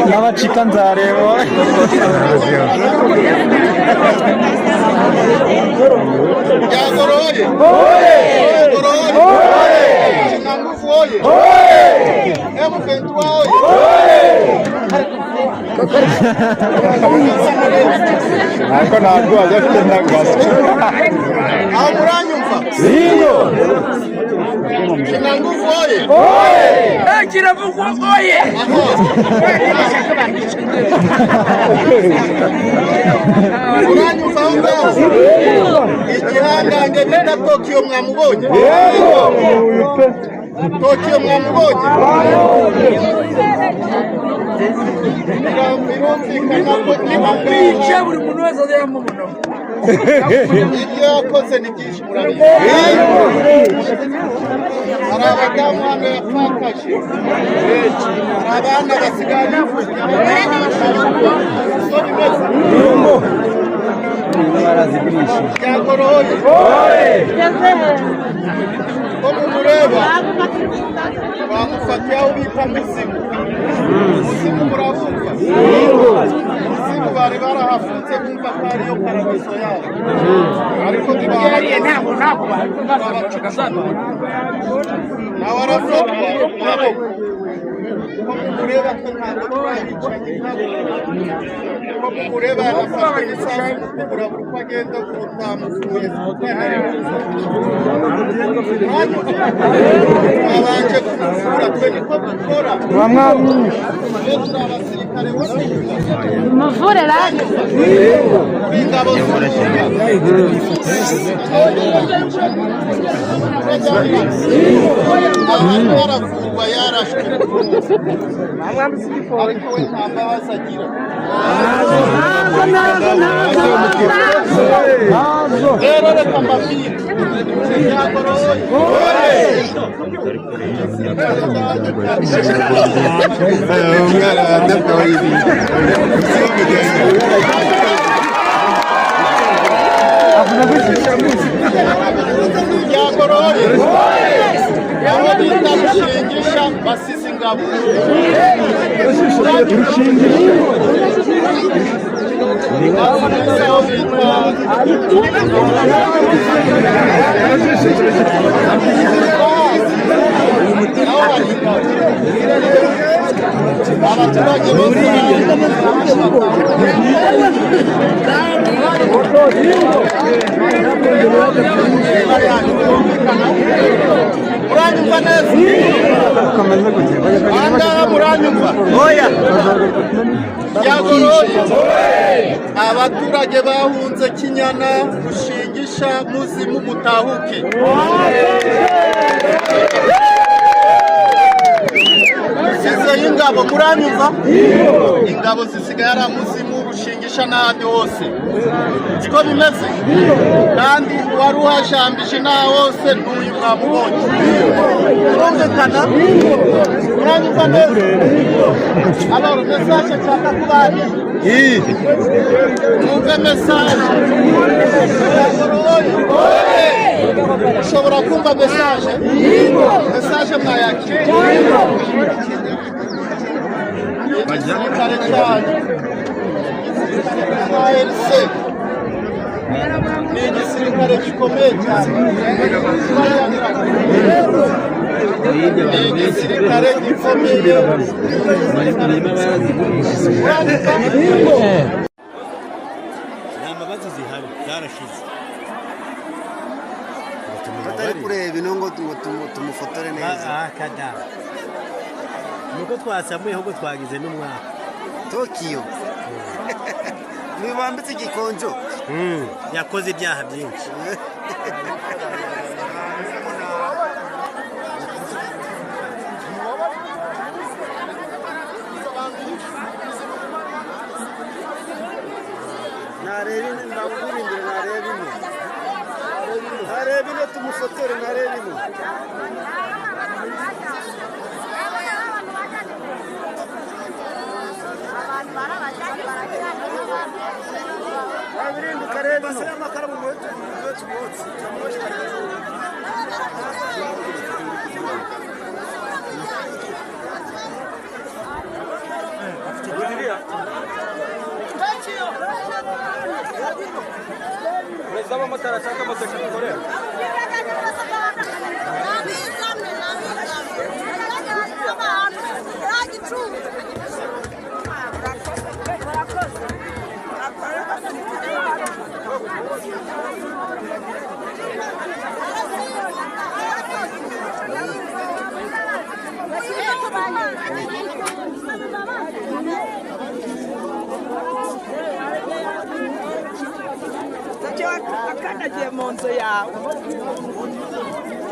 N'abacika nzareba. Nyagoro oye! Nyagoro oye! Chinanguvu oye! M23 oye! Ariko ntabwo ajya afite n'agaso. Aho muranyumva? Chinanguvu oye! Kiravugwa oye. Muranyumva aho ngaho? Igihangange bita Tokyo mwamubonye? Tokyo mwamubonye? Birumvikana ko Nimumwice buri muntu wese aze yamubona. Ibyo yakoze ni byinshi, murabizi. Hari abadamu hano yapfakaje, hari abana basigaye bivuga so bimeze. Byagoroye ko mumureba, bamufatiye aho bita Muzimu. Muzimu murabumva? Muzimu bari barahafunze, bumva ko ariyo paradiso yabo, ariko Ntabwo nawe arafatwa mu maboko. Ko mumureba, twe ntabwo turabicaye, ntabwo ko mumureba yanafashwe n'isasu mu kubura, buri uko agenda ubu twamuvuye twabanje kumuvura. Twe niko dukora. Bamwamwishe. Twe turi abasirikare bose. Muvure rani. B'ingabo z'umwuga. Abantu baravurwa, yarashwe, ariko we nta mbabazi agira. Nazo, nazo, nazo, nazo. Rero reka mbabwire, byagoroye. Umwana adatoye. Byagoroye. Aho bita Rushingisha basize ingabo. Basize aho bita naho hari ingabo, abaturage bose. Muranyumva neza ahangaha? Muranyumva? Byagoroye. Abaturage bahunze Kinyana, Rushingisha, Muzimu, mutahuke. Sizeyo ingabo, muranyumva? Ingabo zisigaye ari Muzimu, Rushingisha n'ahandi hose, siko bimeze? Kandi uwari uhajambije n'aha hose n'uyu mwamubonye. Turumvikana? Muranyumva neza? Alors, message nshaka kubaha, mwumve message. Ushobora kumva message? Message mwayakira? Igisirikare cyanyu, igisirikare cya ARC, ni igisirikare gikomeye cyane. Ni igisirikare gikomeye. Nta mbabazi zihari, zarashize. Batari kureba ino ngo tumufotore neza. Kada nuko twasamuye, ahubwo twagize n'umwaka. Tokiyo ntibambitse igikonjo. Yakoze ibyaha byinshi. Nareba ino, ndamubwira imbere, nareba ino, nareba ino, tumufotore, nareba ino. Wabirinduka, reba ino. Z'abamotari ashaka moto kimukorera. Akandagiye mu nzu yawe.